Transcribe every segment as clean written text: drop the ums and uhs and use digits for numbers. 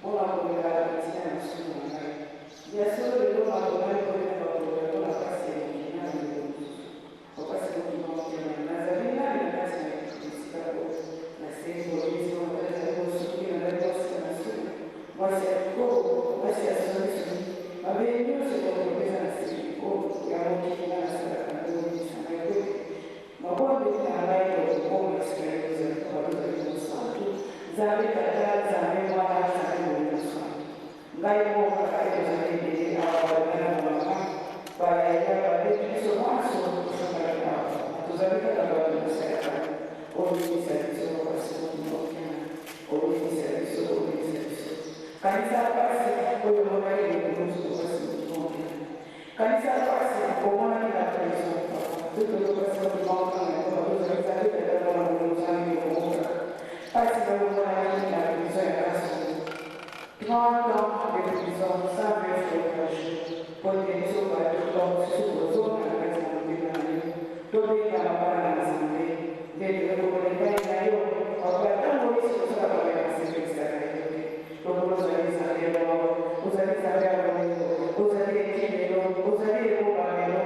Mpo na komeka ntina ya masumu na ngai. Ya solo, lelo naponaki koyina bato mpo na mpasi ya mokili na bileko mosusu. Papa Simon Kimbangu Kiangani, nazali nani na kati na esika oyo? Nasengi bolimbisi mpo na nazali mosuki, nazali mwasi ya masumu, mwasi ya bikolo, mwasi ya songisongi. Mabe nyonso ekoki kopesa na seki oyo ya mokili ngai nasalaka yango, bolimbisa ngai mpo ete mabondeli na ngai ekokoma esika yo ozali, Papa, ozali mosantu, Nzambe Tata, Nzambe Mwana, Nzambe Molimo Santu. Ngai moko kaka te tozali ebele awa, ba tata na ba mama, ba yaya, ba leki, biso banso tofandaki awa tozali kaka bato na nse ya talo. Olimbisa biso papa Simon Kimbangu Kiangani, olimbisa biso, olimbisa biso. Kanisa pasi oyo omonaki na ekulusu papa Simon Kimbangu Kiangani. Kanisa pasi omonaki na prison papa. Nzoto yo papa Simon Kimbangu Kiangani papa tozali Nzambe tata mwana molimo Nzambe yo omonaka pasi nayo omonaki na prison ya Kasongo. 30 ans de prison 120 fois par jour po ete biso bato ba mosusu kozonga na kati na motema na yo tobengama bana na Nzambe nde toye komona epai na yo papa tango yesu kosala makambo ya kosepelisaka yo te lokola ozali Nzambe ya mawa ozali Nzambe ya bolingo ozali ekimelo ozali ebombamelo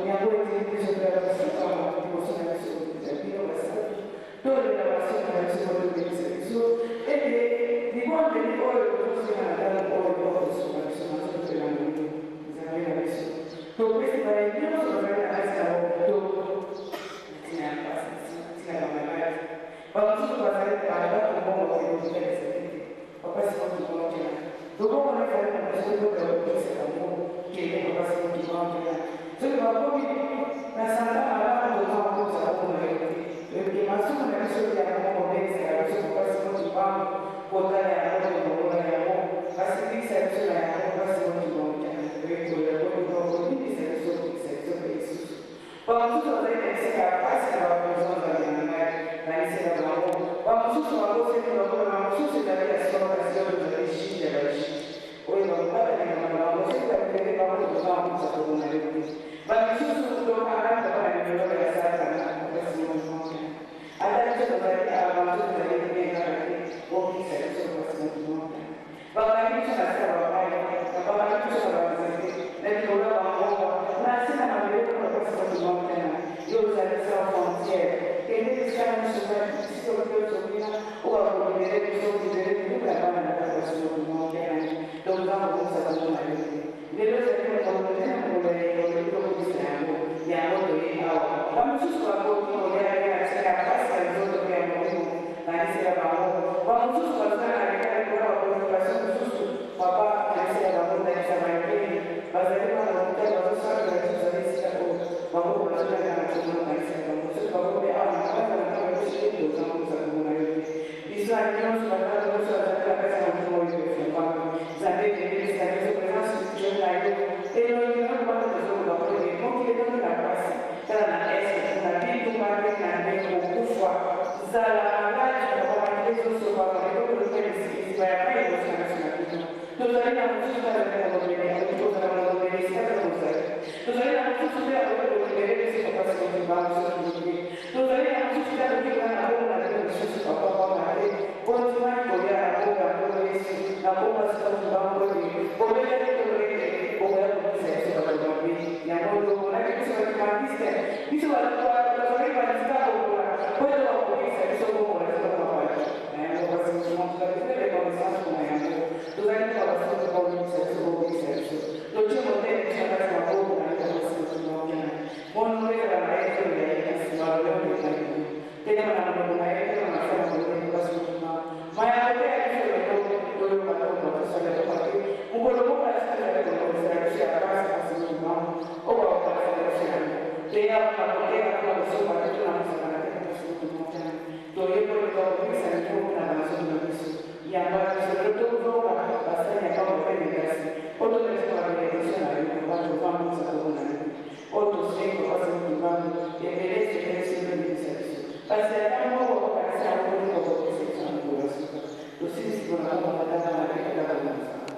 yango etindi biso toya kofukama liboso na biso ya bino basantu Tolela masumu na biso mpo tobebisa biso, ete libondeli oyo tozosenga na ntango oyo okosunga biso na nzoto mpe na molimo. Nzambe na biso, topesi baye nyonso bazali na kati na bopito na ntina ya mpasi, na ntina ya bamaladi. Bamosusu bazali na bandako mbongo ya kokende hopitali ezali te. Papa Simon Kimbangu Kiangani, loboko na yo ezali na biso mpo ya kobikisa bango. Kende Papa Simon Kimbangu Kiangani, soki bakomi na santa malamu toza kokomisa bongo na yo te. Toyebi ke masumu na biso yango kobelisaka biso Papa Simon Kimbangu, kotala yango tolongola yango, kasi bikisa biso na yango Papa Simon Kimbangu Kiangani. Toyebi kolela mpo ete okolimbisa biso, okobikisa biso mpe lisusu. Ba mosusu bazali na bisika ya pasi na ba prison Nzambe na ngai kanisela bango ba mosusu babosani bango na ba mosusu ezali ya solo kasi yo ozali juge ya ba juge oyeba kokata likambo na bango soki ba libere bango tokozanga kokusa komona yo te ba misusu tokanga papa na minyololo ya satana papa Simon Kimbangu ata biso tozali awa ba mosusu tozali bien kaka te bobikisa biso papa Simon Kimbangu. Bakangi biso na se ya ba mayi, bakangi biso na ba nzete, na likolo ya ba ngomba, na se na mabele mpo na kopesa bato motema. Yo ozali sans frontière. Kende bisika nionso ozali, bisika okoki ozongela, oyo bako liberer biso, libere biloko ya bana na kati ya bato motema. Donc Nzambe akomisa bango na yo te. Lelo ezali mokolo monene, mokolo ya elobe, tokobisa yango. Yango toye awa. Ba mosusu bakoki koya te na tina ya pasi ya nzoto to ya molimo. Kanisela bango. Ba mosusu baza na leta likolo ya ba preoccupation mosusu. Papa, kanisela bango, ndakisa Mayokeli. Bazali wana na hopital, bazosambela, biso tozali esika oyo. Bango pe bazolanda na komona. Kanisela bango. Soki bango pe awa na Mbanza na ntango ya biso te, toza komona yo te. Biso na nionso, ba ntango nionso nazali na kati ya molimo oyo efungwami. Nzambe ebelebisa biso presence spirituelle na yo, elongi na yo wana tozoloba po ete mokili etondi na pasi, tala na est kuna bitumba ndenge na ndenge, kokufa, nzala, maladi, papa makila ezosopama, ekomi lokola liziba ya mayi liboso na miso na bino. Tozali na mosusu te azali molobeli, akoki kozala molobeli esika bino bozali. Tozali na mosusu te akoki kolibere biso papa Simon Kimbangu soki yo te. Tozali na mosusu te akoki koya na bongo na bino lisusu papa pamba te bondimaki koya na kombo ya Nkolo Yesu na kombo ya Simon Kimbangu po ete bobetaki tolo ete bokoya kobikisa biso bato mabe. Yango tomonaki biso ba kimbanguiste biso bato tozalaki bandika kokola po ete bakobikisa biso bongo na biso papa na yango papa Simon Kimbangu tozali très reconnaissance pona yango tozali kaka ba soki bobikisa biso bobikisa biso totie motema biso na kati ya maboko na yo papa Simon Kimbangu. Mono ezala na ye tolela ye kasi maloba oyo ezali yo. Telema na monoko na ye, telema na se ya makolo na ye mpo asukima. Maya koteya biso lelo, toyoka toloba tosala pamba te mokolo moko ya suka ezali kolongisela biso ya pasi kasi kimbangu oyo akokanisela biso yango. Teya mpo na koteya mpo na kosomba te to na kosakana te papa Simon Kimbangu toyekoli mpo akobikisa milimo mpe na banzoto na biso. Yamba biso lelo tozonga basali ya pamba mpe mikasi mpo topesa ba benediction na yo papa tozambwisa komona yo. Oyo tosengi papa Simon Kimbangu ebele esengeli biso tolimbisa biso kasi ata moko akokanisa yango te kokokisa biso na mokolo ya suka tosilisi pona kombo ya tata na pe tata molimo santu.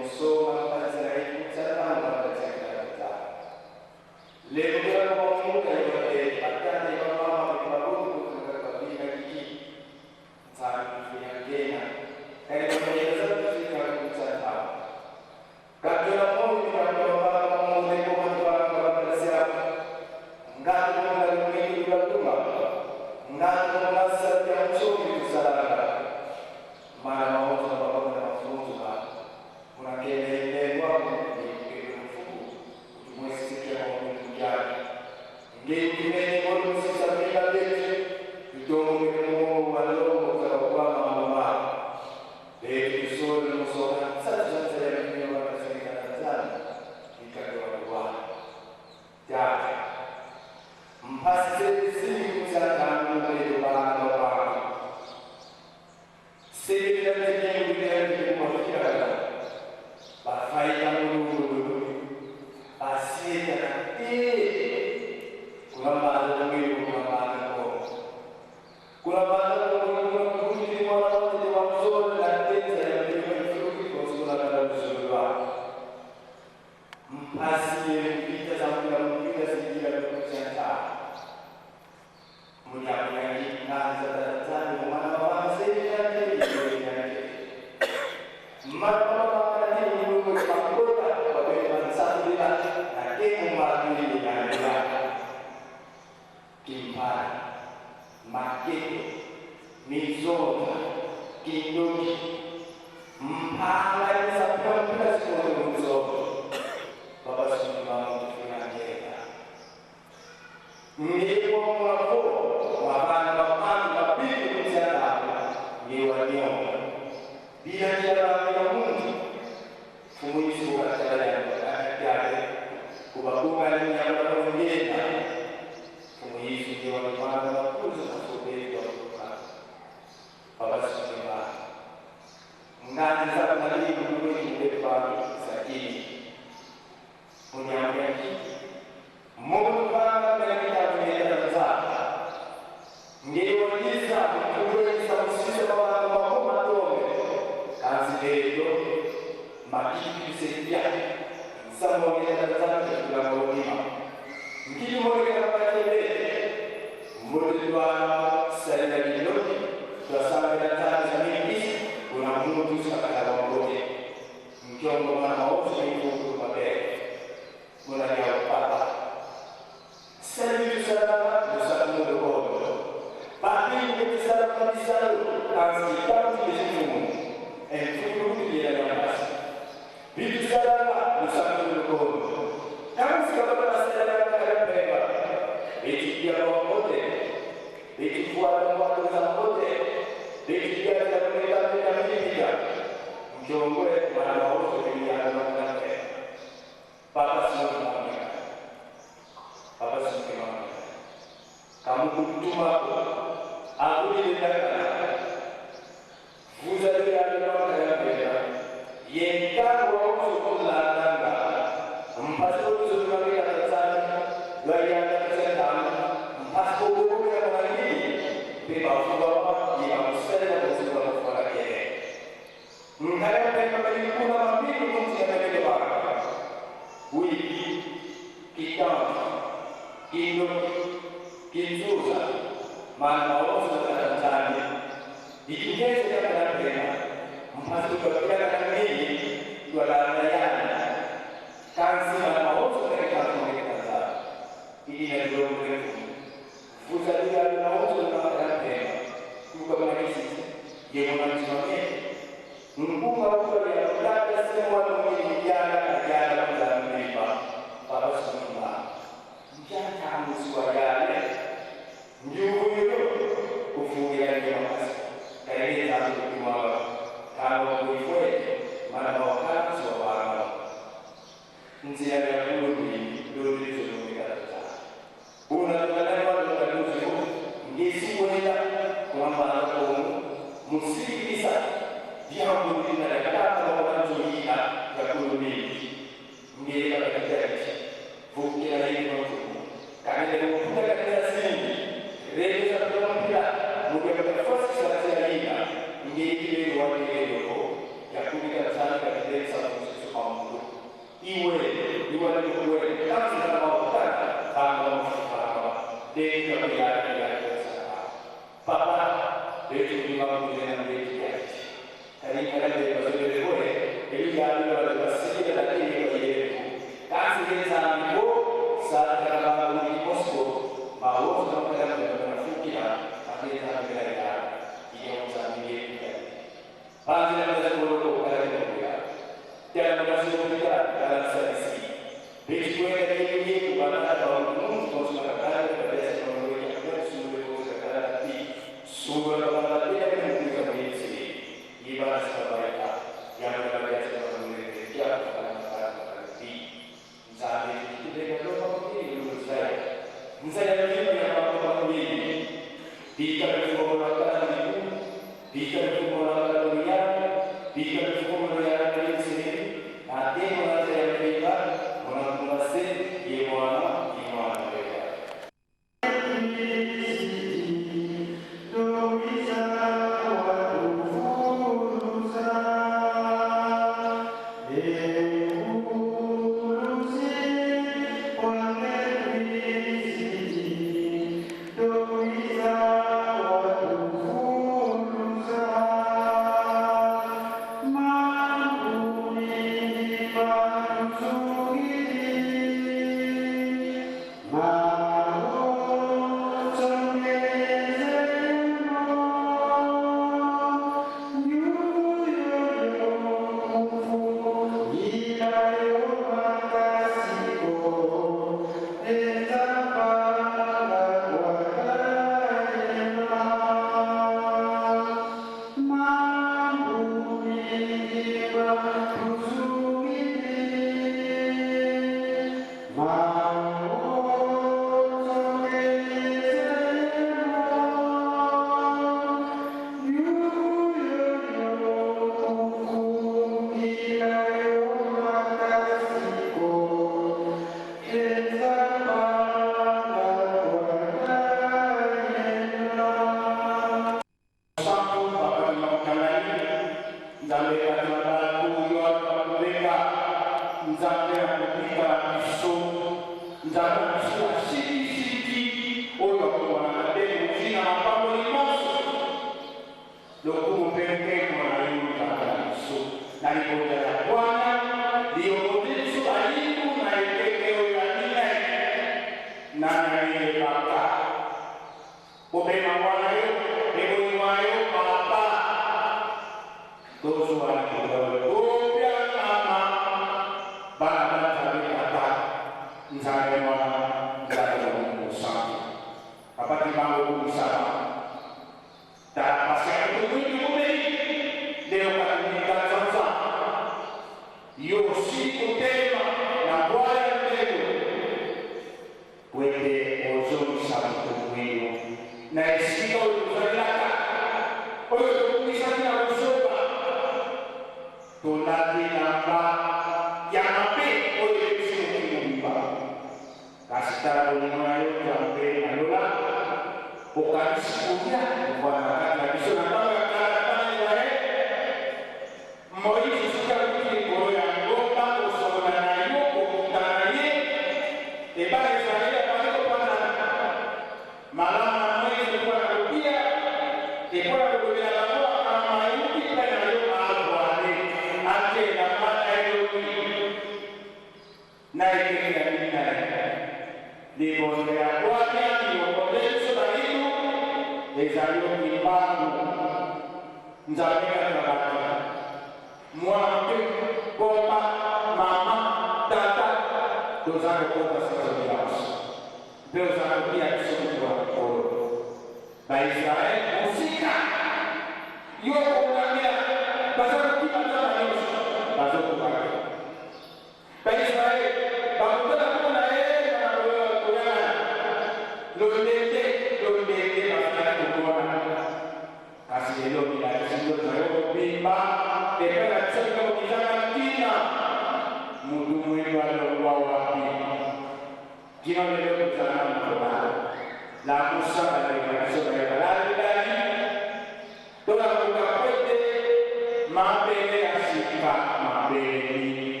Mabele ya sika mabele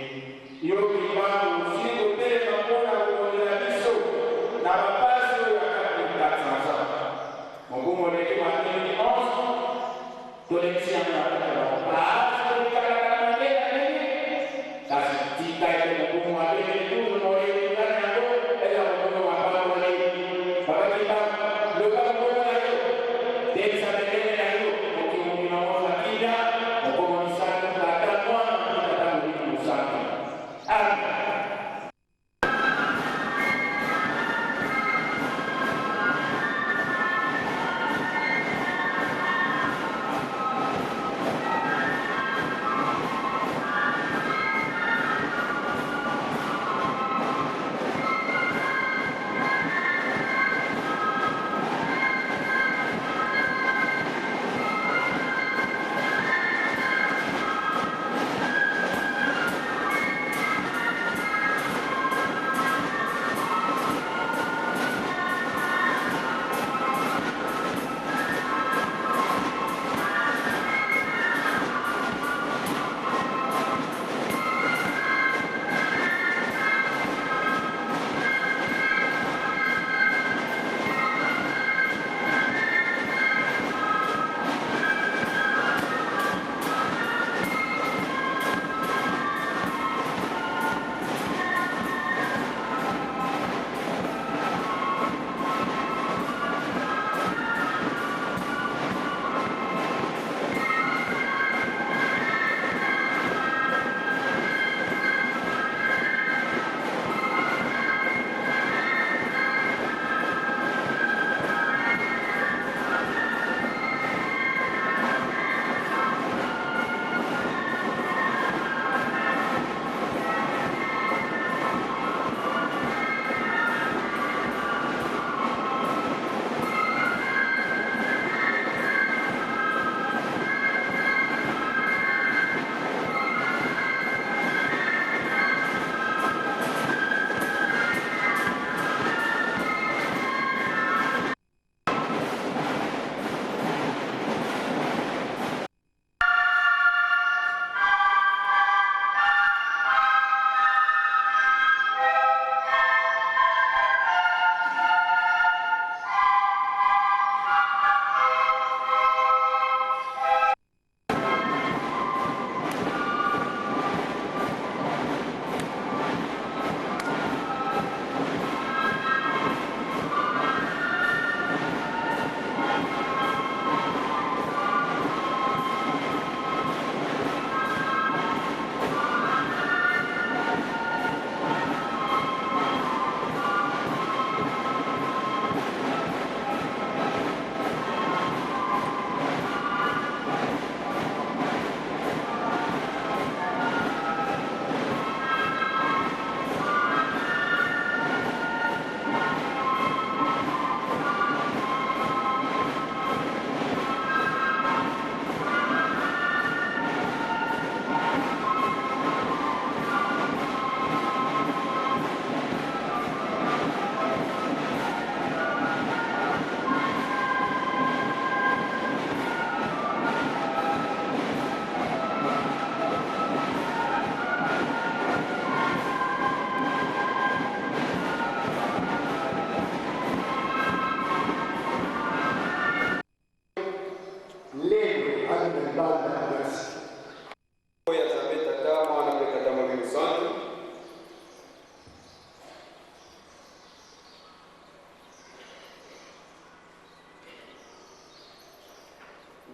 yo kimbangu.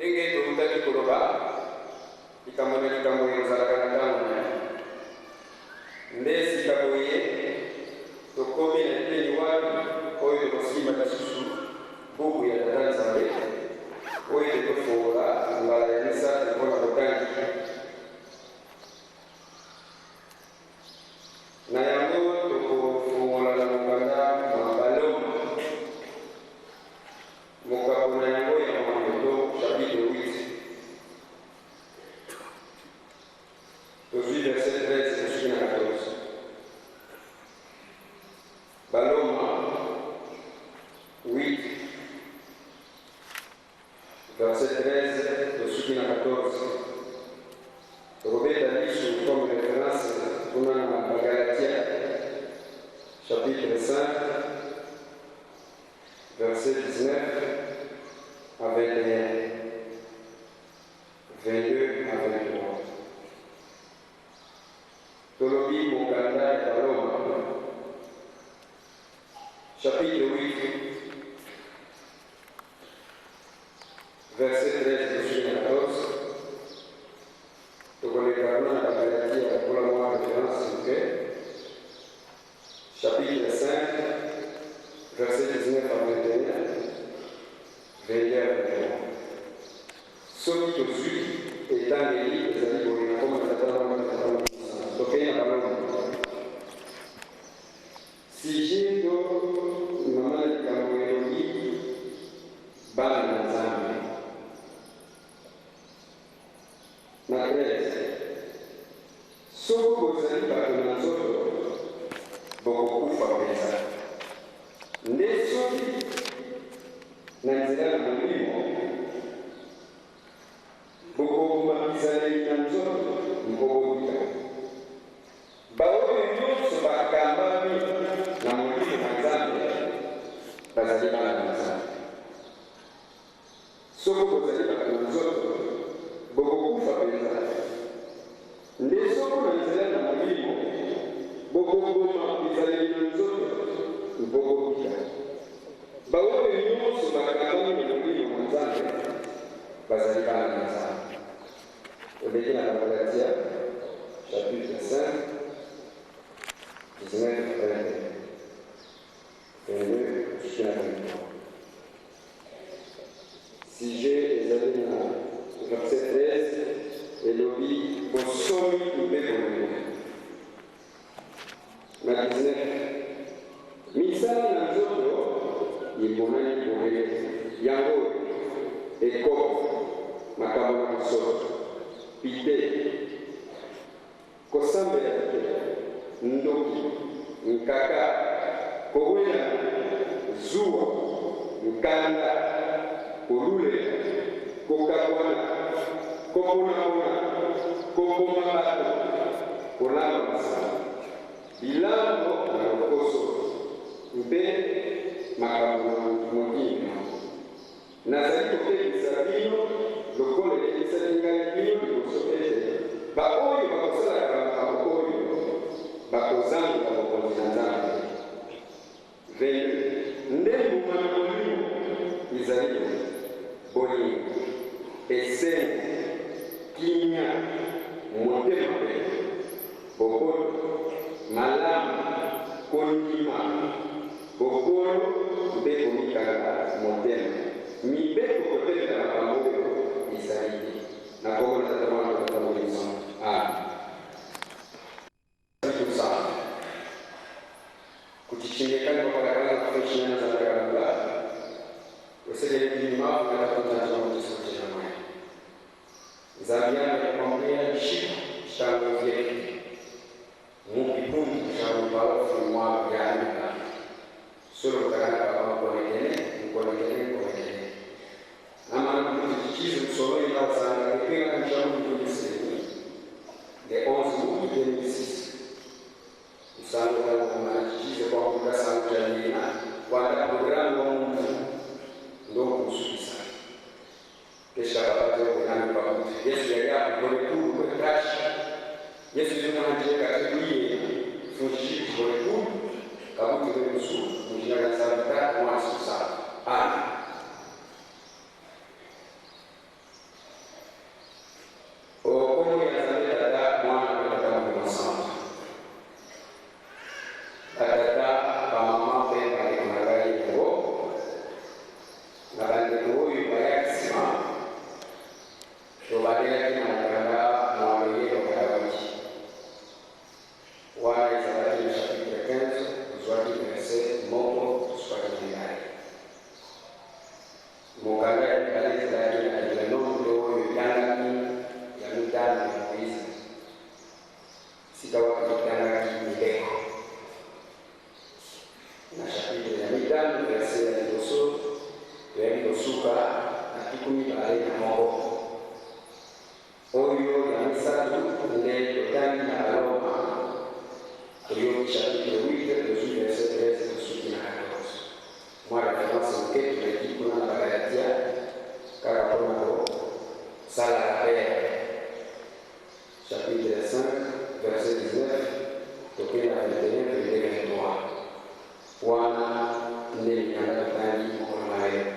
Ndenge towutaki koloba, likambo na likambo ekozalaka na ntango na yango. Nde sika boye tokomi na eteni wapi oyo tokosimba lisusu buku ya Tata Nzambe oyo ete tofongola mbala ya misato mpo na botangi. Na yango tokofongola na mokanda mwa Baloma. Mokapo na yango ya mwambe to chapitre 8. Tozwi verset 13 tosuki na 14. Baloma 8 verset 13 tosuki na 14. Tokobeta lisu comme référence kuna na Bagalatia chapitre 5 verset 19 à 21, 22 à 23. Tolobi mokanda ya Baloma chapitre 8 verset 13 tosuki na 14. Tokoleka kuna na Bagalatia lokola mwa référence moke, chapitre 5 verset 19 à 21, 22 à 23. Soki tozwi etangeli ezali boye: na kombo na Tata, na Mwana, Tata Molimo. Tokei na Baloma. Sujet to mama na likambo elobi bana na Nzambe. Na 13: soko bozali bato na nzoto, bokokufa mpenza. Nde soki na nzela na Molimo bokoboma bizaleli na nzoto, mpo bobika. Baoyo nyonso bakambami na Molimo na Nzambe bazali bana na Nzambe. Soko bozali bato na nzoto, bokokufa mpenza. Nde soko na nzela na Molimo bokoboma bizaleli na nzoto, mpo bobika. Baoyo nyonso bakambami na Molimo na Nzambe bazali bana na Nzambe. Oleki na Bagalatia chapitre 5, 19, 21, 22 jusqu'à 23. Sujet ezali na verset 13, elobi bosomi mpe bolingo. Na 19: misala na nzoto emonani polele, yango oyo: ekobo, makambo na bosoto, pite, kosambela bikeko, ndoki, nkaka, kowelana, zuwa, nkanda, kolulela, kokabwana, koponapona, koboma bato, kolamba masanga, bilambo na lokoso mpe makambo na motindo. Nazali kokebisa bino lokola ekebisaki ngai bino liboso, ete baoyo bakosalaka makambo oyo bakozanga bokonzi na Nzambe te. Nde mbuma na Molimo ezali boye: bolingo, esengo, kimia, motema peto, boboto, malamu, kondima, bokolo mpe komikanga motema. Mibeko kotelemela makambo oyo ezali te. Na kombo na Tata, Mwana, Tata Molimo, amen. Kusala kuchichingekani kwakalakala kufeshinana zakalakala usekele kulimavu katakutanzwa mwana Nzambi yake yakwambia shiku shangovye mupikundi shangovalofu mwa yanika solo kutakana papa mkonekene mkonekene mkonekene namana kuti chichizi kusolo ilausanga ipinga nshamu le 11 août 2006 usango kana chichize kwa kuda sango jalina kwanda programu wa muntu ndo kusukisa kesha kapate okunani pakuti Yesu yali akugole kulu kwekashi Yesu yunanjeka tekuiye funjiji kugole kulu kabuti kwemusu mujina lya Nzambe Tata, Mwana, Santo. Amen. Wana ezalaki na chapitre 15, tozwaki verset moko, tosukaki na mibale. Mokanda ya mibale ezalaki na Deuteronome to oyo etangami ya mitano ya Moize, esika wapi totangaki mibeko. Na chapitre ya mitano, verset ya liboso, toyaki kosuka na 21. Oyo ya misato nde totangi na Baloma, toyoki chapitre 8, tozwi verset 13, tosuki na 14. Mwa reference moke toleki kuna na Bagalatia kaka mpona kosala rappel. Chapitre 5, verset 19, tokei na 21, 22, 23. Wana nde mikanda totangi mokolo na lelo.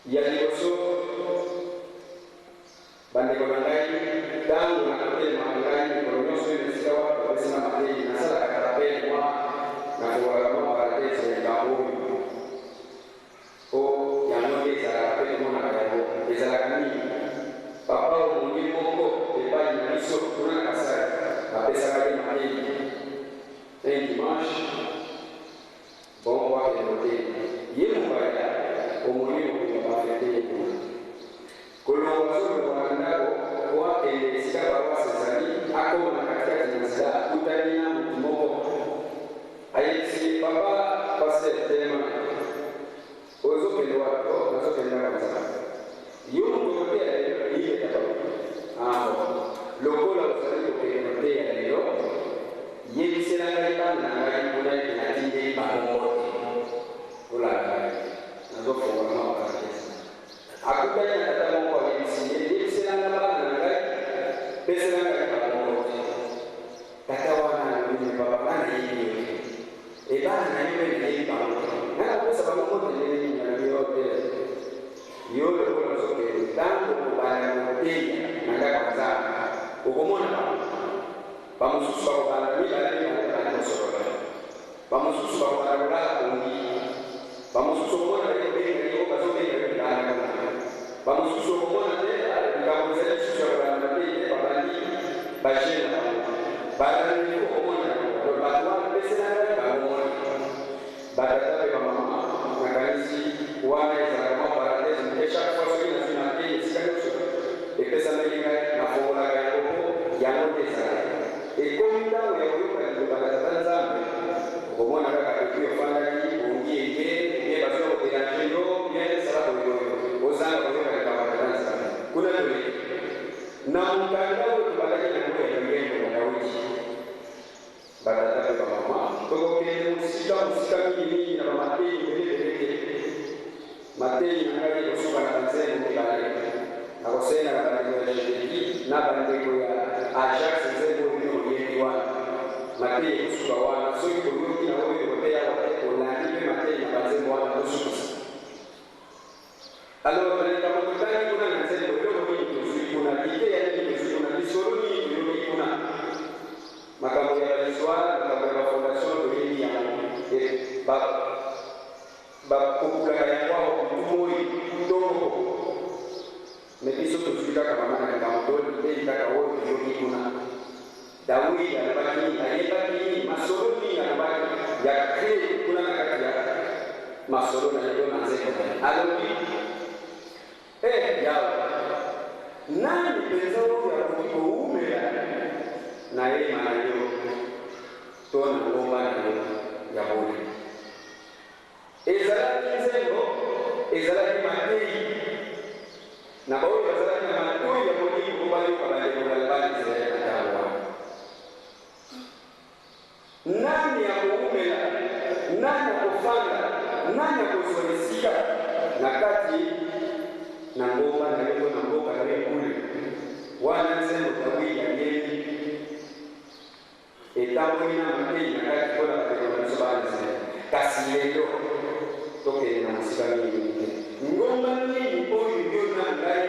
Ya liboso, bandeko na ngai, ntango nakotelemaka ngai mikolo nyonso oyo na esika wapi bapesi nga mateyi, nasalaka rappel mwa, nafungolaka mwa parenthèse ya likambo oyo, mpo yango nde ezalaka mpe tomonaka yango. Ezalaka nini? Papa omoni moko epai na biso kuna na Kasai, bapesaka ye mateyi un dimanche. Bongo akende koteya. Ye mopaya, omoni mobimba ba fete ye kuna. Kolongwa azolongwa na ndako po akende esika paroisse ezali, akoma na katikati na nzela akutani na mutu moko ayebisi ye, papa pasteur telema na yo. Ozokende wapi? Oh, nazokende ndako ya Nzambe. Yo moto okoteya lelo? Ingeta papa. Ah bon. Lokola ozali kokende koteya lelo, yebisela ngai bana na ngai kuna ete natindeli bango mbote. Olanda ngai te. Nazofongola mwa parenthèse. Akutani na tata moko ayebisi ye, yebisela ngai bana na ngai, pesela ngai bango mbote. Tata wana alobi, mais papa, nga nayebi yo te. Et bana na yo mpe nayebi bango te. Nga nakopesa bango mbote ndenge nini? Alobi, oh te. Yo lokola ozokende, ntango okobanda koteya na ndako ya Nzambe, okomona bango. Bamosusu bakobanda mibale mibale babandi kosolola. Bamosusu bakobanda kolala pongi. Bamosusu okomona baye kobenga yo, bazobenga yo libanda kuna. Bamosusu okomona te, likambo ezali lisusu ya kolanda mateyi te, babandi ba jeux na bango. Ba rendez-vous okomona yango. Donc bato wana pesela ngai bango mbote. Ba tata pe ba mama, nakanisi wana ezalaka mwa parenthèse moke, chaque fois soki nazwi mateyi esika nionso epesameli ngai, nafongolaka yango po yango nde ezalaka. Ekomi tango ya koyoka liloba na Tata Nzambe, okomona kaka depuis ofandaki pongi eye, ou bien bazoya ko deranger yo, ou bien sala boye boye, ozanga koyoka likambo ya Tata Nzambe. Kuna toleki. Na mokanda oyo tobandaki na yango ya loyembo ya Dawidi, ba tata mpe ba mama, tokokende mosika, mosika mingi mingi na ba mateyi ebele ebele te. Mateyi na ngai ekosuka na banzembo mibale. Nakosenga na bandeko ya Jedeki na bandeko ya Ajax nzembo oyo bino boyembi wana. Mateyi ekosuka wana. Soki boyoki na oyo tokoteya awa te, bolandi mpe mateyi na banzembo wana, tosukisa. Alors, na likambo totangi kuna na nzembo, eloko nini tozwi kuna? Liteya nini tozwi kuna? Lisolo nini toyoki kuna? Makambo ya ba histoire, makambo ya ba fondation toyebi yango. Et ba Bakokulaka yango awa butu moi tongo pokwa. Mais biso tozui kaka mama na likambo to liteyi kaka oyo toyoki kuna. Dawidi alobaki nini? Ayembaki nini? Masolo nini alobaki ya cle kuna na kati ya masolo na ye to na nzembo na ye? Alobi, Eh Yawe, nani penza oyo akoki kowumela na hema na yo to na ngomba na yo ya bule? Ezalaki nzembo, ezalaki mateyi na baoyo bazalaki na matoyi ya molimo mpo bayoka bandeko na bana Israele na ntango wana. Nani akowumela? Nani akofanda? Nani akozwa esika na kati na ngomba na yo to na mboka na yo ya bule? Wana nzembo Dawidi ayembi. Etamboli na mateyi na kati mpo na bandeko na biso bana Israel. Kasi lelo, tokende na mosika mingi mingi te. Ngomba nini oyo yo na ngai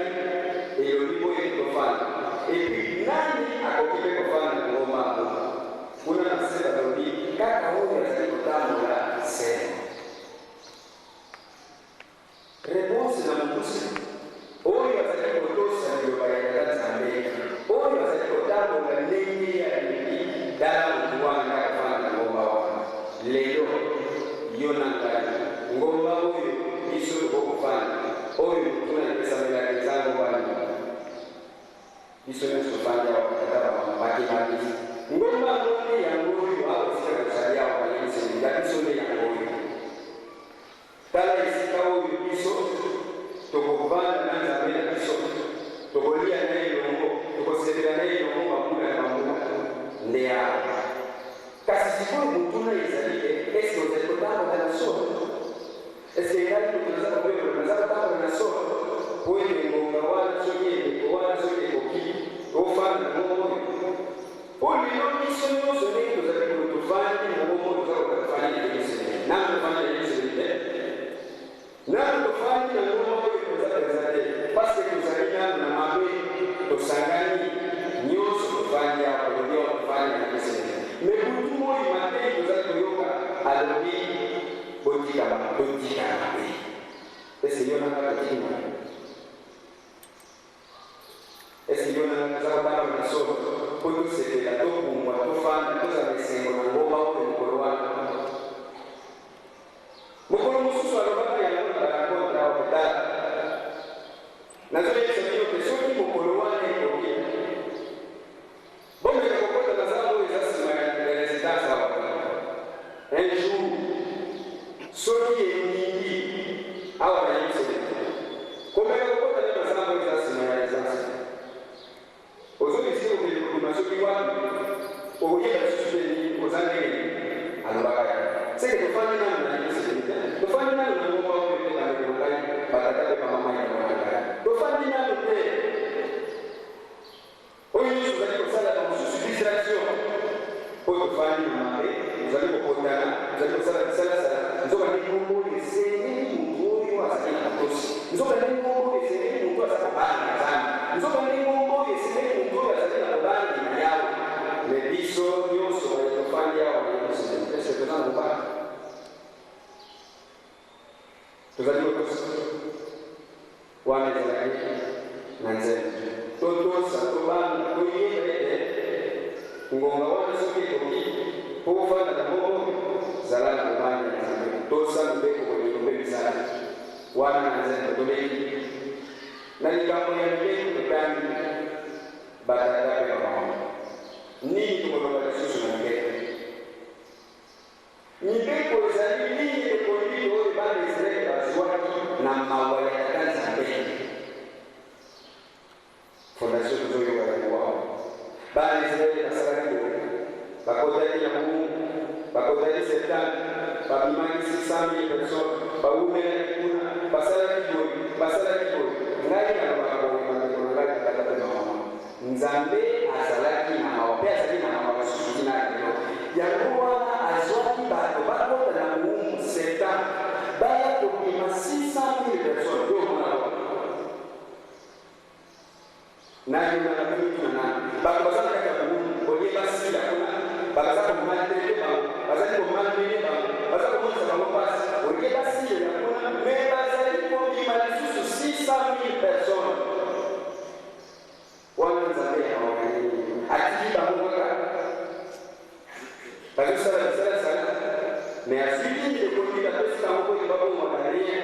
elobi mpo ete tofanda? Et puis, nani akoki mpe kofanda na ngomba yango? Kuna na nse balobi, kaka oyo azali kotambola sembo. Reponse na mokuse, Oyo azali kotosa liloba ya Tata Nzambe, oyo Biso nyonso tofandi awa, batata, bamama, bakebangisi. Ngomba yango nde yango oyo, awa esika tozali awa na Yelusalemi, ya biso nde yango oyo. Tala esika oyo biso tokovanda na Nzambe na biso, tokolia na Ye elongo, tokosepela na Ye elongo bambula na bambula. Nde awa. Kasi sikoyo motuna ezali ke, est-ce que ozali kotambola na solo? Est-ce que ngai moto naza kobelola, naza kotambola na solo? Mpo ete ngonga wana soki eleko wana soki ekoki, ofanda na ngomba oyo. Mpo lelo biso nyonso ndenge tozali boye tofandi na ngomba oyo, toza koloba tofandi na Yelusalemi. Nanu tofandi na Yelusalemi te. Nanu tofandi na ngomba oyo mpenza mpenza te, parce que tozali nanu na mabe, tosangani nyonso tofandi awa, tolobi awa tofandi na Yelusalemi. Mais butu moi mateyi tozali koyoka, alobi botika totika mabe. Est ce que yo na nga totiki mabe? Est ce que yo na nga toza kotambola na solo mpo tosepela, topumbwa, tofanda, tozala na esengo na ngomba oyo mokolo wana? Mokolo mosusu alobaka yango na ba rencontre awa ke tala, nazoyebisa bino ke soki mokolo wana ekoki, bomeka kokota na zamba oyo eza sima ya residence awa un jour, soki eningi awa na Yelusalemi, komeka kokota nde na zamba oyo eza sima ya residence. Ozo risque kokende kobima soki wapi, okoyeba lisusu te nini oza ndenge nini. Alobaka yango. Seke tofandi nanu na Yelusalemi te, tofandi nanu na ngomba oyo te, bandeko na ngai, batata mpe bamama elongo na ngai. Tofandi nanu te. Oyo nyonso ozali kosala na mosusu distraction. Mpo tofandi na mabe, tozali kopotana, tozali kosala bisalasala, nzoka nde ngomba oyo esengeli moto oyo azali na botosi. Nzoka nde ngomba oyo esengeli moto oyo aza kobanga Nzambe. Nzoka nde ngomba oyo esengeli moto oyo azali na bobangi na Yawe. Mais biso nyonso baye tofandi awa na Yelusalemi, est ce que toza na bobangi? Tozali kotosa? Wana ezalaki na nzembo. Totosa, tobanga, toyeba ete ngonga wana soki ekoki mpo ofanda na ngomba oyo, zala na bobangi ya Nzambe, tosa mibeko, bolingo mpe misala. Wana na nzembo toleki na likambo ya mibeko totangi batata mpe bamama. Nini tokoloba lisusu na mibeko? Mibeko ezali ligne de conduite oyo bana Israël bazuaki na mawa ya Tata Nzambe. Fondation tozoyoka yango awa. Bana Israël basalaki boye, bakotaki na mowumbu, bakotaki 70, babimaki 600.000 personnes, bawumelaki kuna, basalaki boye, basalaki boye. Ngai nalobaka boye bandeko na ngai, batata mpe bamama. Nzambe azalaki na mawa, mpe azali na mawa lisusu kina lelo. Yango wana azwaki bato bakota na bowumbu 7 ans, baya kobima 600.000 personnes. Yo omona wapi? Nayonaka mpe mituna nanu. Bato baza na kati ya bowumbu, olie basila kuna, baza komaltraiter bango, bazali komalmener bango, baza komonisa bango mpasi, olie basilela kuna, mais bazali kobima lisusu 600.000 personnes. Wana Nzambe ya mawa na nini? Atiki bango kaka bazosala bisalasala, mais azwi nini ekoki apesi bango po ete babongwana? Rien.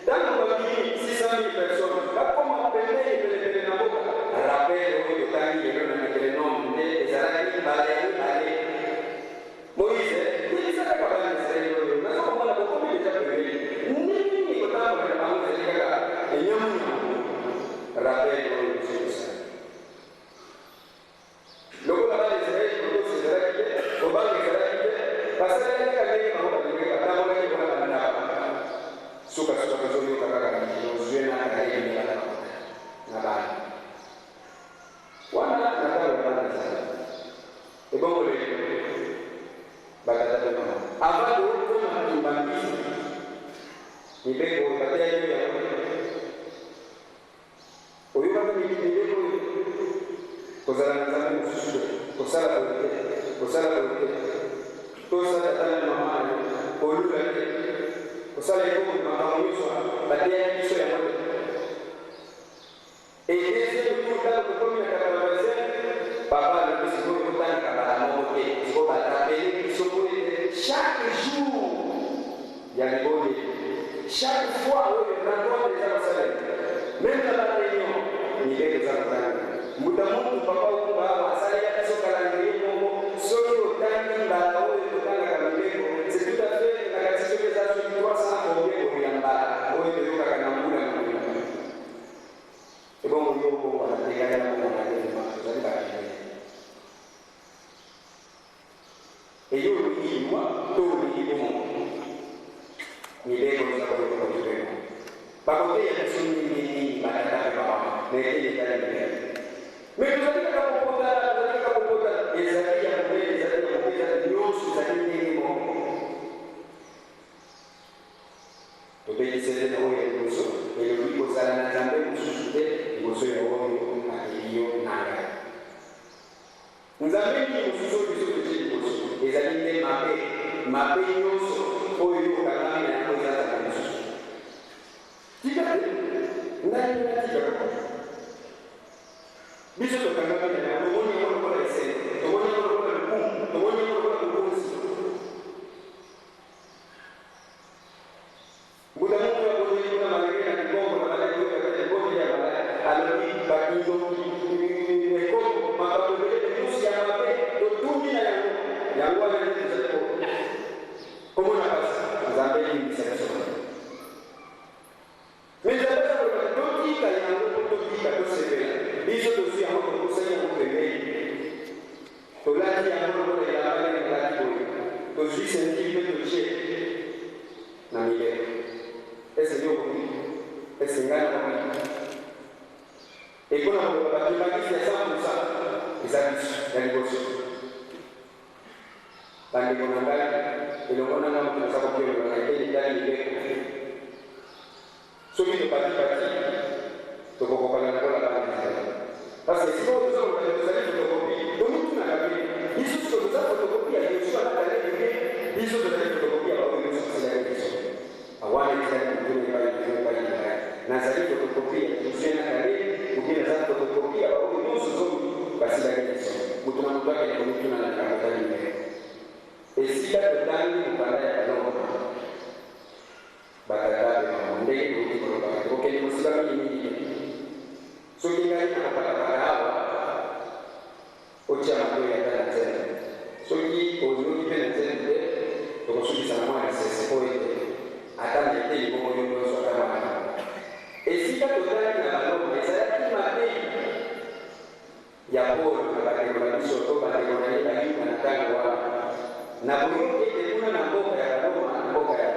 Ntango babimi 600 000 personnes, bakoma pembeni penepene na mboka. Rappel oyo totangi lelo na Deuteronome nde ezalaki mbala ya mibale. Moïse, yebisa kaka bana Israele oyo naza komona bokomi deja pembeni, ndenge nini kotambola na bango ezali kaka enyamunyamu? Rappel oyo biso tosali lokola bana Israele, botosi ezalaki te, kobanga ezalaki te, basalaki kaka ndenge bango balingaki, batambolaki lokola bandaba. Sukasuka tozoyoka kaka na Josue na Kalebe nde bakota na bana wana na ntango ya bana Israele. Ebongo lelo, batata mpe mama, avant tokoma kimbanguiste, mibeko oyo bateyaki yo yango te? Oyokaki mibeko oyo: kozala na nzambe mosusu te, kosala boye te, kosala boye te, tosa tata na mama na yo, kolula te, kosala ekobo? Makambo nyonso wana bateyaki biso yango te? Et deuxième tour, ntango tokomi na 85, papa alobi sikoyo totangaka mbala moko te, sikoyo barappeler biso po ete chaque jour ya libondeli, chaque fois oyo rencontre eza kosalema, même na baréunion, mibeko eza kotanga. Mbuta muntu papa Okumba awa asalela biso calendrier moko, soki otangi mbala oyo totangaka mibeko, c'est tout à fait nakati soki eza soki 300 combien boye ya mbala oyo toyokaka na mbula mobimba. Ebongo yo obongwana te, ngai nabongwana te, vraiment tozali ba rebelles. Et yo olingi liwa to olingi bomoi? Mibeko eza koyoka kotubema. Bakoteya biso ndenge nini ba tata mpe ba mama na eteni etali mibeko? Mais tozali kaka kopotana, tozali kaka kopotana. Ezali ya monene, ezali ya moke, ezali nionso ezali ndenge moko. Tobeti sete na oyo ya liboso, elobi kozala na Nzambe mosusu te liboso ya oyo akeli yo na ngai. Nzambe nini mosusu oyo biso totie liboso? Ezali nde mabe, mabe nyonso oyo yo okangami na yango eza nzambe mosusu. Tika te ngai mpe natika ko. Biso tokangami na yango, tomoni yango lokola esengo, tomoni yango lokola lokumu, tomoni yango lokola bokonzi. Mbuta muntu ya bondeli kuna malgre na kikongo na bandaki koyoka te libondeli ya malade alobi ba kindoki ekobo makambo ebele pe nionso ya mabe totundi na yango yango wana nde tozali ko komona pasi Nzambe limbisa biso mabe mais Nzambe aza koloba te totika yango po tobika tosepela biso tozui yango topusani yango pembeni tolati yango lokola elamba ndenge nalati boye tozui ceinture pe totie Na mibeko. Est-ce yo okoki? Est-ce ngai nakoki? Et pona koloba ba kimbanguiste ya 100% eza biso ya liboso. Ba ndeko na ngai elongo na ngai moto naza kopiolola na eteni etali mibeko. Soki topati pati, tokokokana lokola bana Israël. Parce que sikoyo toza koloba que tozali photocopie, tomitunaka pe, biso sikoyo toza photocopie ya Yoshua na Caleb ou bien biso tozali photocopie ya baoyo nyonso basilaki biso? Wana etikali motuna epai na yo epai na ngai. Nazali photocopie ya Josue na Caleb ou bien naza photocopie ya baoyo nyonso zomi basilaki biso? Moto na moto akende komituna na likambo etali mibeko. Esika totangi mokanda ya Baloma. Ba tata pe mama, ndenge towuti kolobaka, tokokende mosika mingi mingi te. Soki ngai nakopatapata awa, otia matoyi ata na nzembo. Soki oyoki pe na nzembo te, tokosukisa na mwa lisese po ete ata na eteni moko yo pe ozwa ata mwa likambo. Esika totangi na Baloma ezalaki mateyi ya Polo na bandeko na biso to bandeko na ye Bayuda na ntango wana, na boyoki ete kuna na mboka ya Baloma, na mboka ya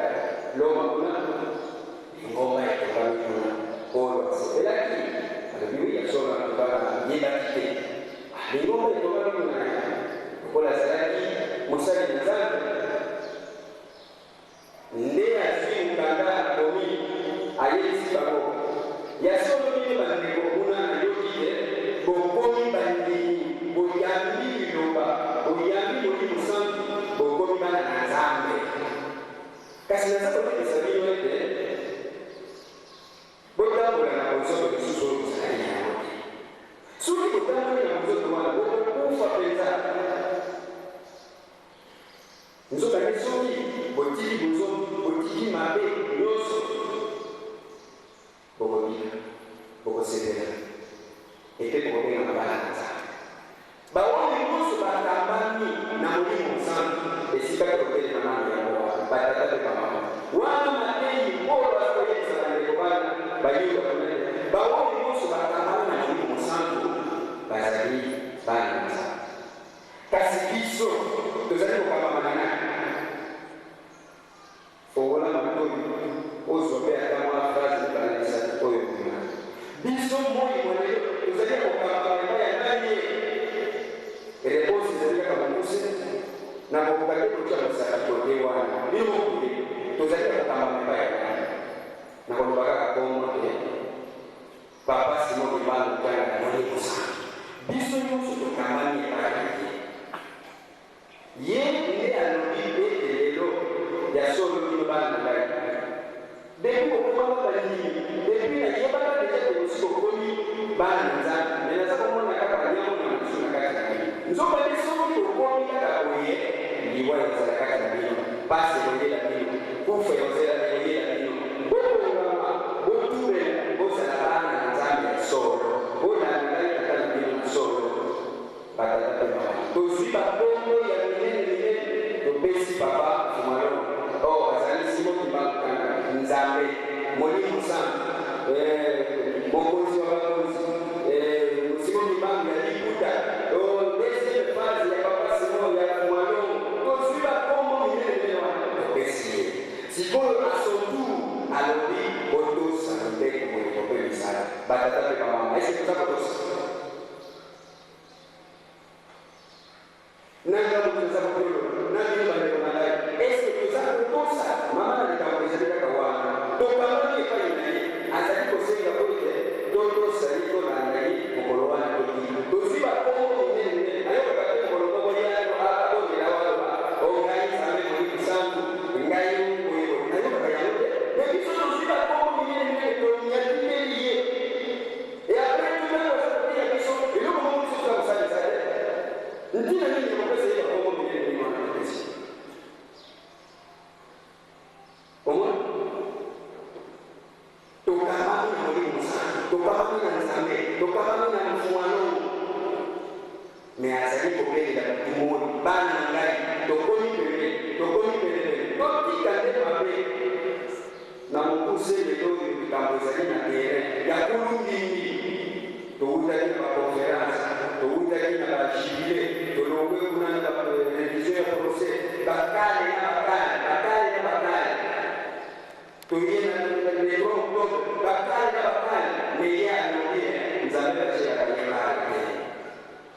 Loma kuna, lingomba etongami kuna. Polo asepelaki, alobi, Wi, ya solo, en tout cas, nayebaki te. Ah, lingomba etongami kuna, lokola azalaki mosali na Nzambe. Nde azwi mokanda, akomi, ayebisi bango, Ya solo bino bandeko kuna, nayoki te bokomi bandimi, boyambi Liloba, boyambi Molimo Santu, bokomi bana na Nzambe. Kasi naza koyebisa bino ete botambola na bonzoto lisusu oyo bozalaki na yango te. Soki botamboli na bonzoto wana, bokokufa mpenza. Nzokande soki botiki bozoba, botiki mabe nyonso, bokobika, bokosepela, ete bokobengama bana na Nzambe. Baoyo nyonso bakambami na Molimo Mosantu, esika tokotelema nanu yango wana, batata mpe bamama. Wana mateyi Polo aza koyebisa bandeko bana Bayuda kuna ete baoyo nyonso bakambami na Molimo Mosantu bazali bana na Nzambe. Kasi biso tozali kokambama na nani? Fongola matoyi ozwa mpe ata mwa fraze mibale misato oyo kuna. Biso moi mwa lelo tozali ya kokambama epai ya nani ye? Reponse ezali kaka mokuse, Nakokoka te kotia mosapi kote wana. Bino moko boyebi. Tozali ya kokambama epai ya nani? Nakoloba kaka bongo te. Papa Simon Kimbangu Kiangani Molimo Santu. Biso nionso tokambami epai na ye. Ye nde alobi ete lelo, ya solo bino bana na ngai, depuis bokomaka bandimi, depuis nayebaka dejà que bosi bokomi bana na Nzambe, mais naza komona kaka ba niamona mosusu na kati na bino. Nzoka nde soki bokomi kaka boye, liwa ekozala kati na bino, pasi ekoyela bino, kufa ekozela ekoyela bino. Bobongama, botubela, bozala bana na Nzambe ya solo. Bolanda ngai Tata na bino. Batata mpe bamama, tozwi bakombo ya minene minene, topesi Papa Mfumalongo. Oh, azali Simon Kimbangu Kangana, Nzambe, Molimo Santu, eh, Mokonzi wa bakonzi, eh, Simon Kimbangu ya liputa, oh, deuxième phase ya Papa Simon ya Mfumalongo. Tozwi bakombo minene minene wana, topesi ye. Sikoyo à son tour alobi botosa mibeko, bolingo mpe misala. Batata mpe bamama, est-ce que toza kotosa? Na ngambo toza kopiolola na bino bandeko na ngai, est-ce que toza kotosa? Mama na likambo ezali kaka wana, tokangami epai na ye, azali kosenga po ete totosa ye, tolanda ye mokolo wana. Tokimi, tozwi bakombo minene minene, nayokaka te mokolo moko ye abondela awa aloba: o ngai Nzambe Molimo Santu, ngai boye boye, nayokaka yango te. Mais biso tozwi bakombo minene minene, tonyatiteli ye. Et après tout, ntango aza koteya biso, eloko moko biso toza kosala eza te. Ntina nini ya kopesa ye bakombo minene ndenge wana topesi? Omoni, tokambami na Molimo Mosantu, tokambami na Nzambe, tokambami na Mfumalongo, mais azali kobelela butu moi: bana na ngai, tokomi pembeni, tokomi penepene, totika nde mabe. Na mokuse, lelo oyo likambo ezali na terrain ya kulungimbi. Towutaki na ba conferences, towutaki na ba jubilees, tolongwe kuna na ba revision ya procès, bakale na bakale, bakale na bakale. Toye na le 3 octobre, bakale na bakale, mais ye alobi Nzambe batielaka ye kale te.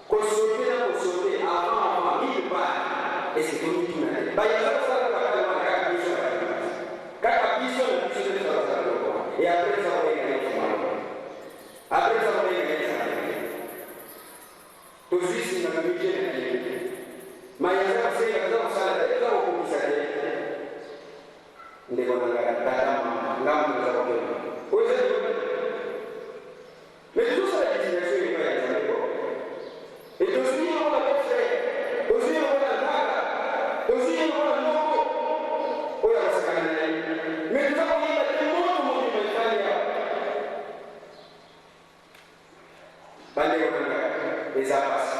Kosauter na kosauter, avant avant, mille pas, est-ce que tomituna te? Baye baza kosala mpe bakale wana kaka biso na bato, kaka biso na biso nde toza kosala biloko wana. Et après toza kobenga ye Mfumalongo, après toza kobenga ye Nzambe. Tozwi nsima tomitie na ye, maye aza kosenga toza kosala te, toza kokokisa te. Ndeko na ngai, tata, mama, ngambo naza kokende oyo eza liwa te. Mais tozosala destination epai ya Nzambe ko. Et tozwi ye lokola beau frère, tozwi ye lokola nkaka, tozwi ye lokola noko oyo akosakana na ye. Mais toza koyeba te moto mobimba efandi awa. Bandeko na ngai, eza pasi.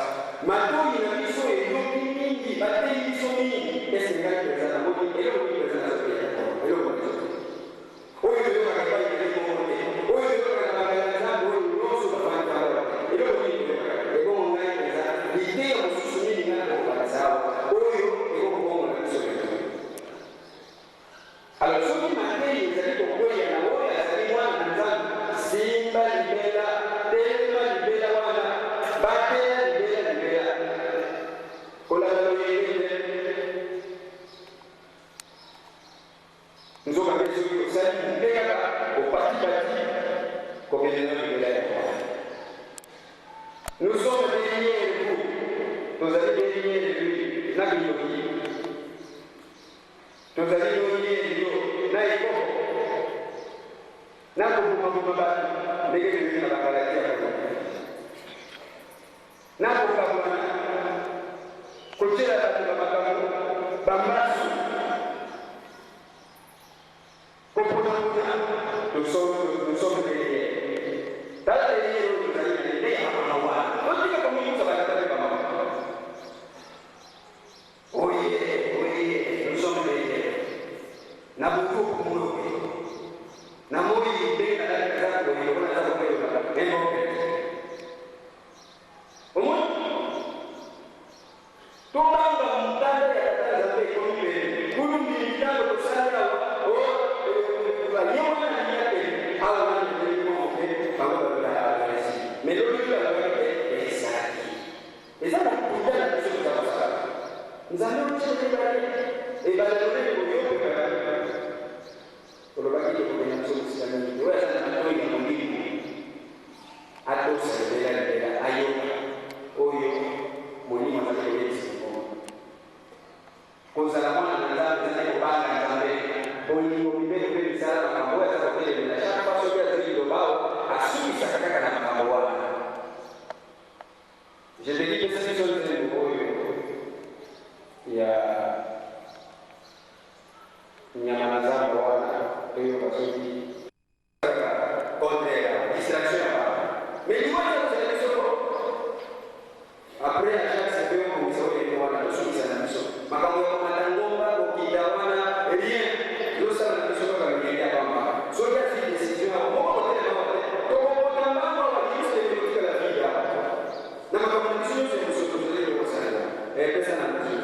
Matoyi na biso eyoki mingi, bateyi biso mingi. Est-ce que ngai mpenza namoni eloko nini mpenza nazoteya? Eloko nazoteya. Oyo toyokaka epai na ye moko te, oyo toyokaka na banganga-nzambe oyo nyonso bafandi awa te, eloko nini toyokaka te? Ebongo ngai mpenza, liteya mosusu nini ngai nakokobakisa awa, oyo ekoki kobongola biso lelo? Alors, soki mateyi ezali kokweya na oyo azali mwana na Nzambe, simba libela, telema libela wana, batela libela libela, kolanda loyenge te. Nzokande soki osali moke kaka, opatipati, kokende na libela ya wana. Nous sommes derrière vous, tozali derrière lui na kindoki, tozali derrière yo na ekobo, na kobomaboma bato ndenge toyoki na Bagalatia kuna, na kokabwana, kotyela bato ba makambo bambasu, koponapona. Nous sommes derrière. Tala derrière oyo tozali na ye nde ya makambo wana. Totika komikusa, batata mpe bamama. Oye oye, nous sommes derrière. Na butu okumuna oke, na moi ndenge nalaki naza boye lokola naza kopelola emboke. Omoni, tobanga mokanda ya Tata Nzambe ekomi pene. Kulumbi mitano tosali awa o ye wana alingi akende awa nanu toyebi mwa moke, bango balobaka bagresi, mais lobi oyo alobaki te ezali eza lokuta na biso toza kosala. Nzambe otiaki ebale, ebale monene boye, yo mpe olobaki tokokende biso mosika mingi te. Oyo aza na matoi ya molimo atosa libela libela, ayoka oyo molimo azali koyebisa mokolo. Kozala mwana na Nzambe eza nde kobanga Nzambe, bolingo, mibeko mpe misala, makambo oyo aza kotelemela. Chaque fois soki azwi liloba awa, asukisaka kaka na makambo wana. Je te dis, pesa biso nzembo oyo ya nyama na zamba wana, toyoka soki kaka contraire, distraction ya bana, mais liwa eza kozela biso ko. Après Ajax pe obongisa oyo eleki wana tosukisa na biso makambo ya komata ngomba kokita wana rien tozosala na biso kaka loyenge ya pamba soki azui decision ya moko kotelema awa te tokopota mbangu awa juste ekotikala vide awa na makambo na biso nyonso ya bosoto tozali kokosalela eh, pesa na biso.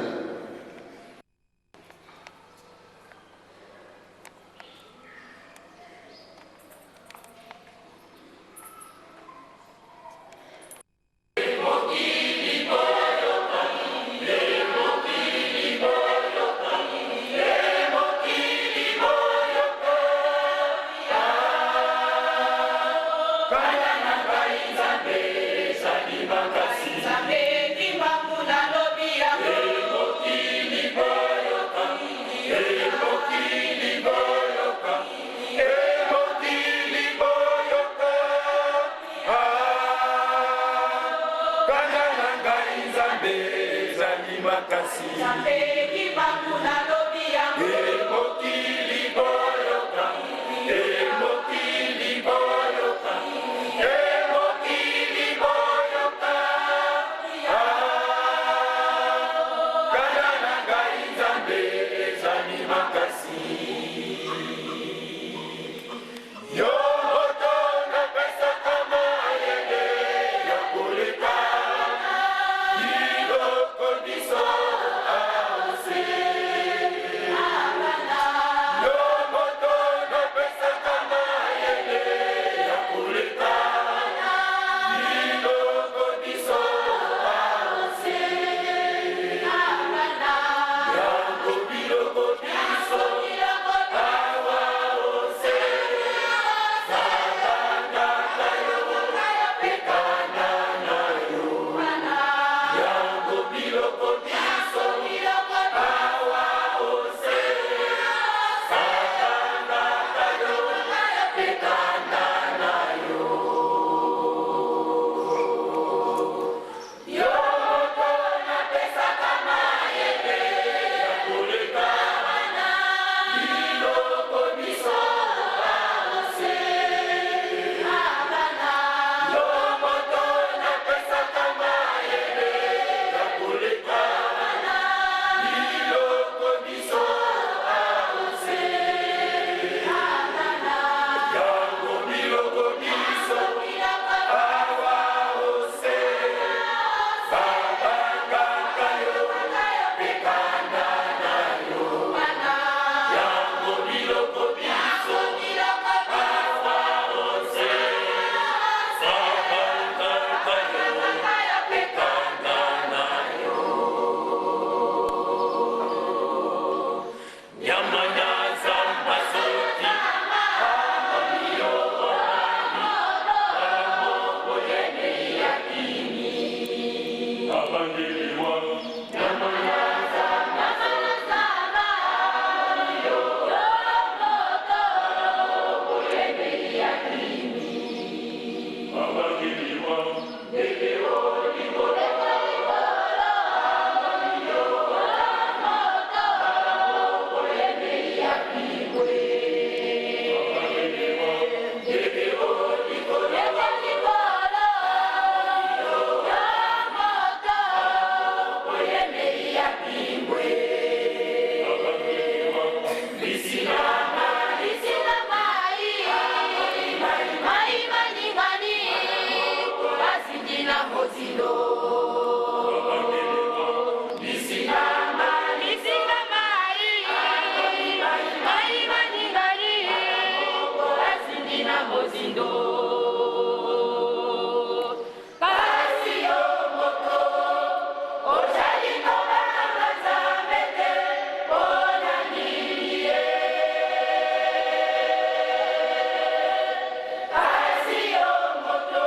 Kasi yo moto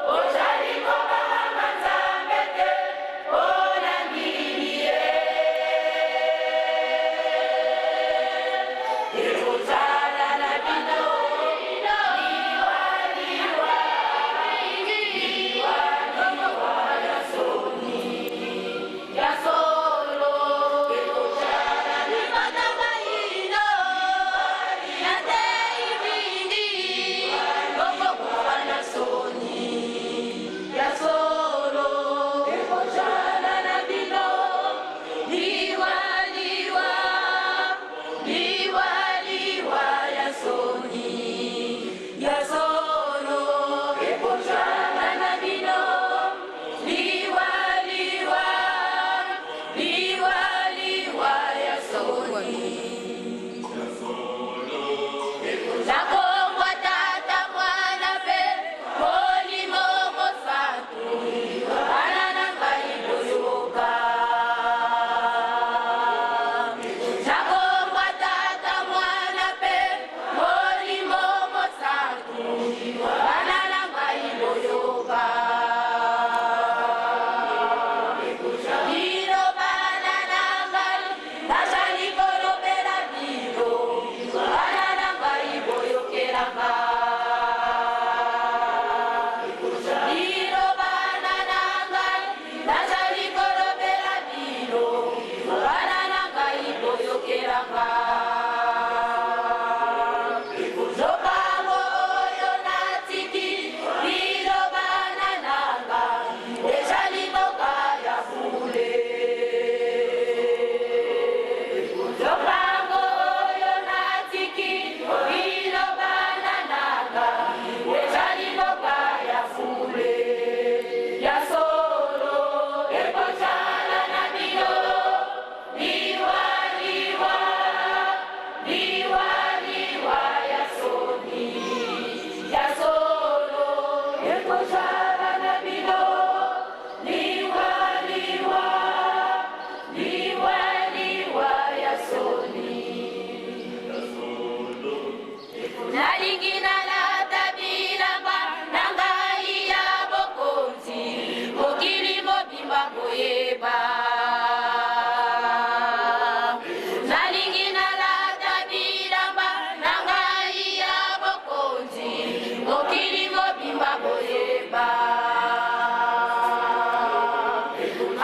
ozali kobanga.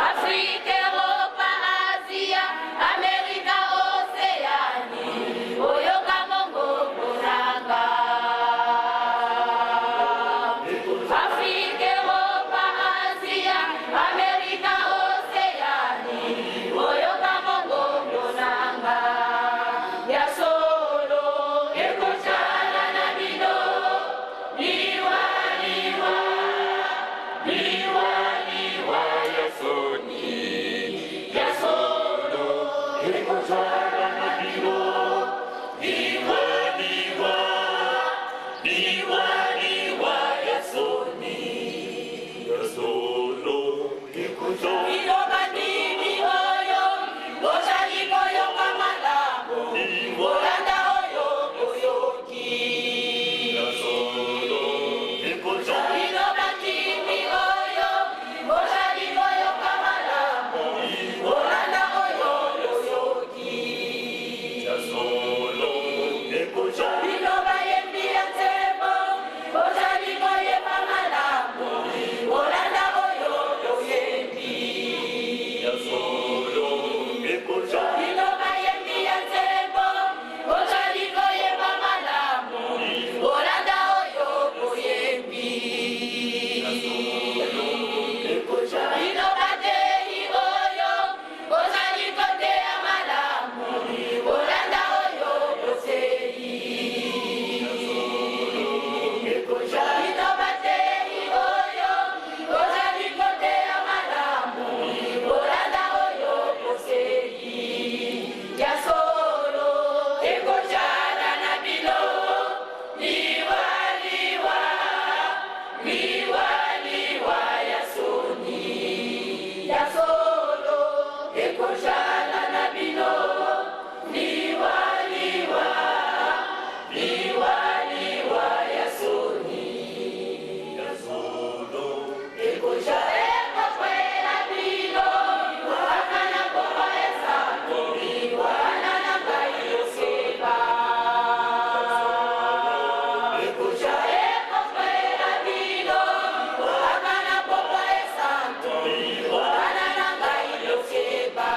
Afrika, Europa, Asia, Amerika, Oceani, oyoka mongongo nanga. Afrika, Europa, Asia, Amerika, Oceani, oyoka mongongo nanga. Ya solo ekotala na bino, liwa liwa, liwa liwa ya soni, ya solo ekotala na bino, liwa liwa, liwa liwa ya soni, ya solo ekotala. Bino bandimi oyo bozali koyoka malamu, kolanda oyo boyoki. Bino bandimi oyo bozali koyoka malamu, kolanda oyo boyoki. Bino bayembi ya nzembo bozali koyemba malamu, kolanda oyo boyembi. Bino bayembi ya nzembo bozali koyemba malamu, kolanda oyo boyembi. Bino bateyi oyo bozali koteya malamu, kolanda oyo boteyi. Bino bateyi oyo bozali koteya malamu, kolanda oyo boteyi. Ya solo ekotala na bino, liwa liwa, liwa liwa ya soni. Ya solo ekotala na bino, liwa liwa, liwa liwa ya soni. Ekokwela bino, aka na pokwa esango, wana na ngai yoseba. Ekokwela bino, aka na pokwa esango, wana na ngai yoseba.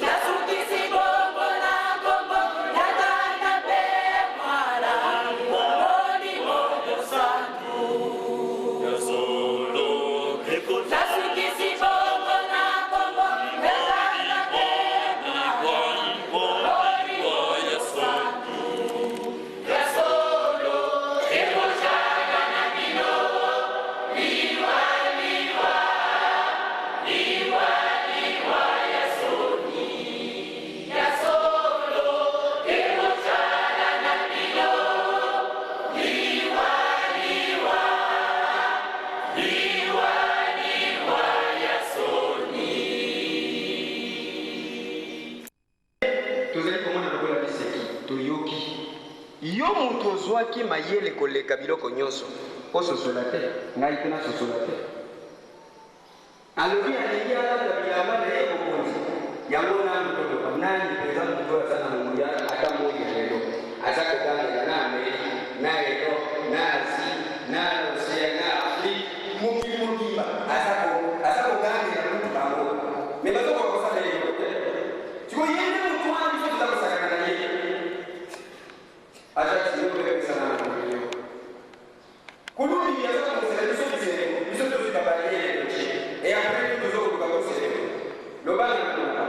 Nasukisi bongo na kombo ya Tata mpe Mwana, Molimo Mosantu. Nasukisi bongo na kombo ya Tata mpe Mwana, Molimo Mosantu. Ya solo ekotala na bino, liwa liwa, liwa liwa ya soni. Ya solo ekotala na bino, liwa liwa, liwa liwa ya soni. Tozali komona lokola liseki toyoki yo moto ozwaki mayele koleka biloko nyonso, ososola te, ngai mpe nasosola te. Alobi alingi alata bilamba na ye mokonzi yango. Nanu toloba nani mpenza moto oyo aza na nguya? Ata moi ya lelo aza kogangela na Amerike, na Europe, na Asie, na Océan, na Afrique, mokili mobimba aza kogangela mutu bango, mais bazokoka kosala eloko te. Sikoyo ye nde motu wana biso toza kosakana na ye. Ajax, yo mpe na yo kululi aza kobosela biso bisengo, biso tozwi babarrière totie et après tozokoluka koselema. Loba na kuna.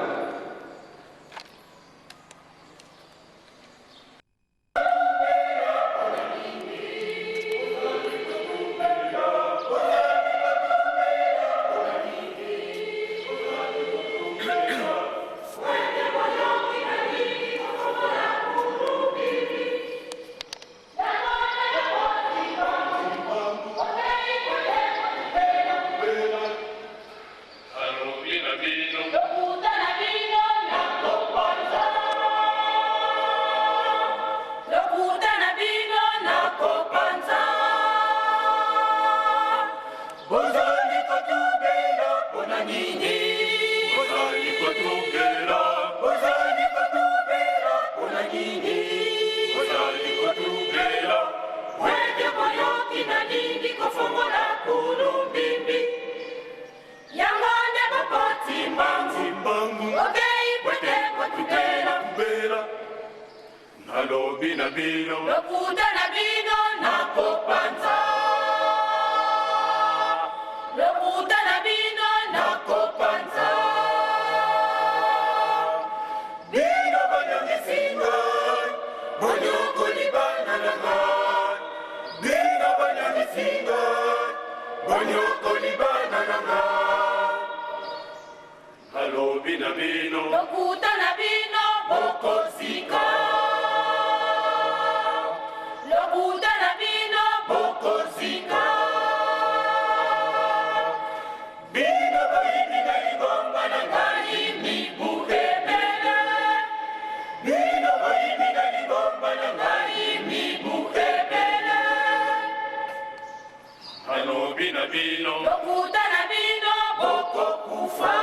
Lokuta na bino nakopanza, lokuta na bino nakopanza. Bozali kotubela mpona nini? Bozali kotubela, bozali kotubela mpona nini? Bozali kotubela. Wete boyoki nalingi kofongola kulumbimbi. Nalobi na bino. Lokuta na bino nakopanza. Lokuta na bino nakopanza. Bino banyangisi ngai, bonyokoli bana na ngai. Bino banyangisi ngai, bonyokoli bana na ngai. Nalobi na bino. Lokuta na bino bokozika. Lokuta na bino bokozika. Bino boyibi na lingomba na ngai mibu ebele. Bino boyibi na lingomba na ngai mibu ebele. Nalobi na bino. Lokuta na bino bokokufa.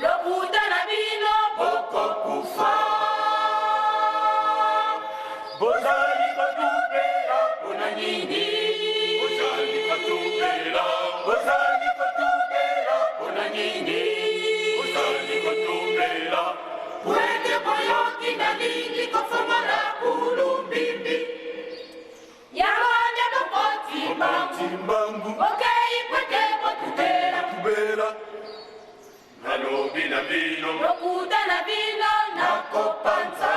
Lokuta na bino bokokufa. Bozali kotubela mpona nini? Bozali kotubela. Bozali kotubela mpona nini? Bozali kotubela. Wete boyoki nalingi kofongola kulumbimbi. Yango nde bokoti mbangu. Mbangu. Bokei pwete botubela. Tubela. Nalobi na bino. Lokuta na bino nakopanza.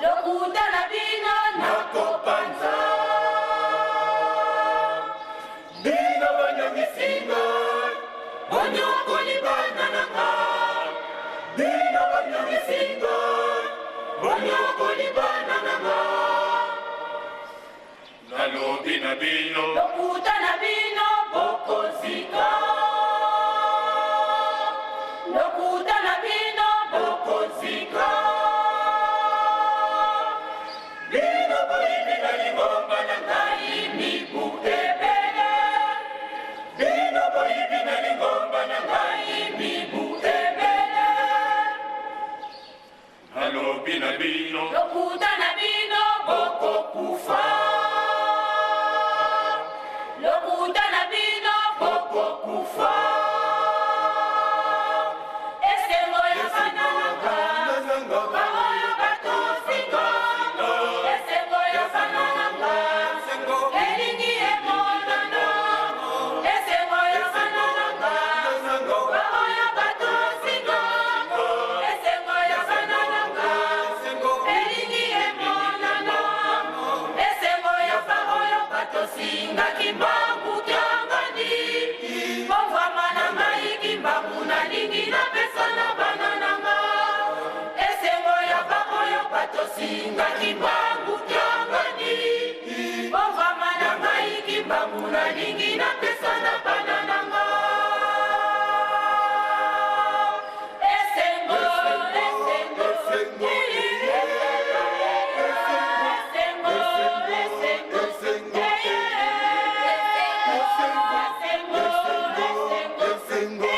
Lokuta na bino nakopanza. Bino banyangisi ngai, bonyokoli bana na ngai. Bino banyangisi ngai, bonyokoli bana na ngai. Nalobi na bino. Lokuta na bino bokozika. Lokuta na bino bokozika. Bino boyibi na lingomba na ngai mibu ebele. Bino boyibi na lingomba na ngai mibu ebele. Nalobi na bino. Lokuta na bino bokokufa. Lokuta na bino bokokufa. Esengo ya bana na nga, baoyo batosinga. Esengo ya bana na nga, elingi emonana. Esengo ya bana na nga, baoyo batosinga. Esengo ya bana na nga, elingi emonana. Esengo ya baoyo batosingaki mbangu kiangani. Bovama na ngai kimbangu nalingi napesa na bana na nga. Esengo ya baoyo batosingaki mbangu kiangani. Bovama na ngai kimbangu nalingi napesa na bana na nga. Esengo, esengo, esengo, esengo, esengo, esengo, Esengo. Esengo. Esengo.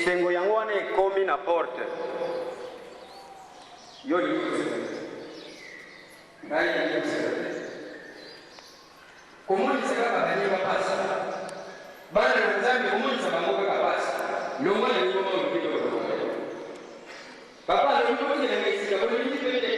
Esengo yango wana ekomi na porte. Yo olingi koseka te. Ngai nalingi koseka te. Komonisa kaka baninga pasi. Bana na Nzambe komonisa bango kaka pasi. Longwa na lingomba oluki to kolonga. Papa alobi botikela ngai esika bolingi mpe te.